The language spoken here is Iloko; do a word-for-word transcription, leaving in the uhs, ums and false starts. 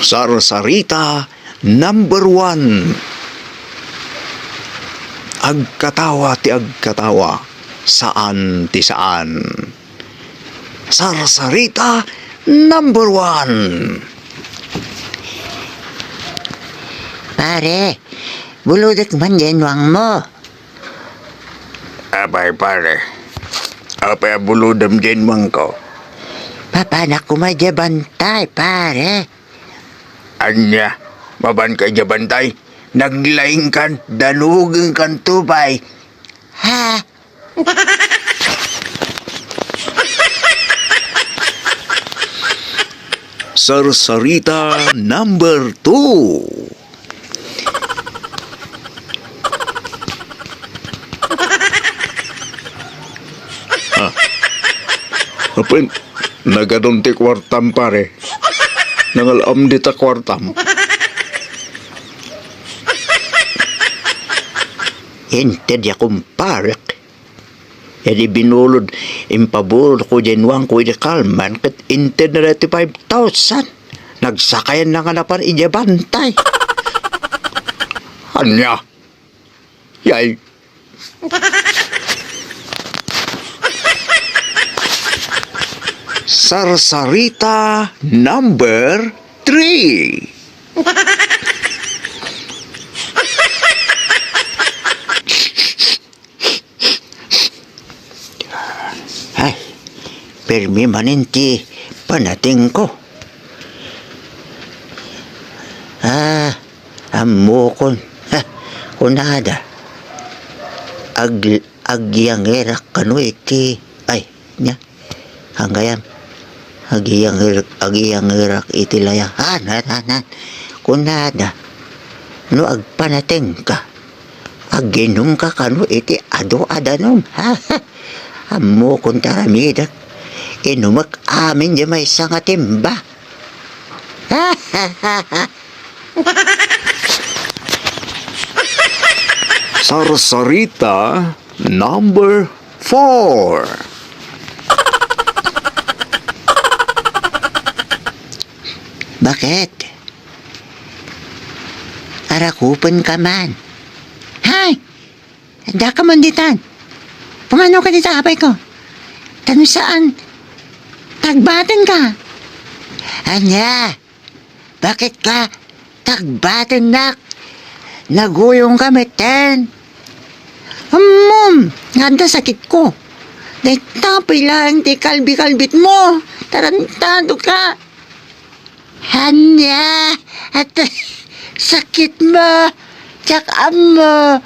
Sarsarita number one. Agkatawa ti agkatawa, saan ti saan. Sarsarita number one. Pare, bulodek man diay nuangmo. Apay, pare? Apay a bulodem diay nuangko? Papanak koma diay bantay, pare. Ania? Mapanka idiay bantay? Naglaingkan, danugengkanto pay. Ha? Sarsarita number two. Ah. Apen, nagadun ti kuartam, pare. Nangal-am dita kuartam. Inted ya, kumparek. Idi binulod, impaburodko diay nuangko idi kalman, ket intedna daytoy five thousand. Nagsakayanna nga napan idiay bantay. Ania? Yay. Sarsarita number three. Ay, permi manen ti panatengko. Ah, ammokon. Ha, kunada. Ag-, agyangerak kano iti, ay, nia. Gayam. Agiyanger-, agiyangerak iti laya. Ah, nan, nan, nan. Kunada, no agpanatengka, aginumka kano iti adu a danum. Ammokon ti aramidek. Inumek amin diay maysa nga timba. Sarsarita number four. Baket? Arakupenka man. Hay! Addaka man ditan. Pumanoka dita, apay ko. Ta no saan, tagbatenka. Ania? Baket ka tagbatennak? Naguyongka metten. Ammom, nga adda sakitko. Dayta pay laeng ti kalbi-kalbitmo. Tarantadoka. Ania? At sakitmo. Diak ammo.